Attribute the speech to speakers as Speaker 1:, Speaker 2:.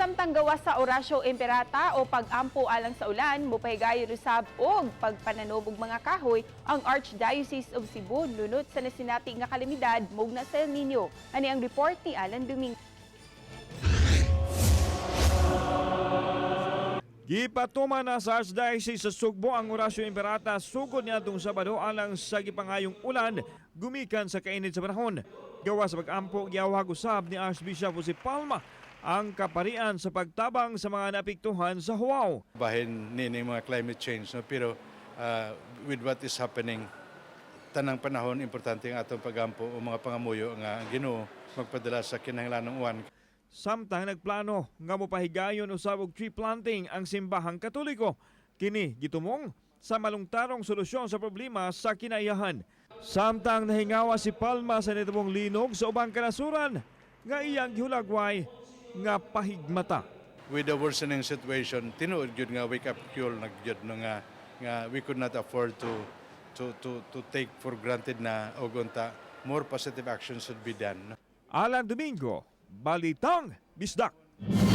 Speaker 1: Samtang gawas sa Oratio Imperata o pag-ampo alang sa ulan, mupahigayon usab og pagpananom og mga kahoy ang Archdiocese of Cebu nunot sa nasinati nga kalamidad mugna sa El Nino. Ani ang report ni Alan Domingo.
Speaker 2: Gipatuman na sa Archdiocese sa Sugbo ang Oratio Imperata sugod niadtong Sabado alang sa gipangayong ulan gumikan sa kainit sa panahon. Gawas sa pag-ampo, giawhag usab ni Archbishop Jose Palma ang kaparian sa pagtabang sa mga naapektuhan sa huwaw.
Speaker 3: Bahin ni mga climate change, no? Pero with what is happening tanang panahon, importante ang atong pagampo o mga pangamuyo nga ang Ginoo magpadala sa kinahanglanong uwan.
Speaker 2: Samtang nagplano nga mopahigayon usab og tree planting ang Simbahang Katoliko. Kini gitumong sa malungtarong solusyon sa problema sa kinaiyahan. Samtang nahingawa si Palma sa nitubong linog sa ubang kanasuran nga iyang gihulagway nga pahigmata.
Speaker 3: With the worsening situation, tinuod gyud nga wake up call na gyud, no, nga we could not afford to take for granted na og unta more positive actions should be done, no?
Speaker 2: Alan Domingo, Balitang Bisdak.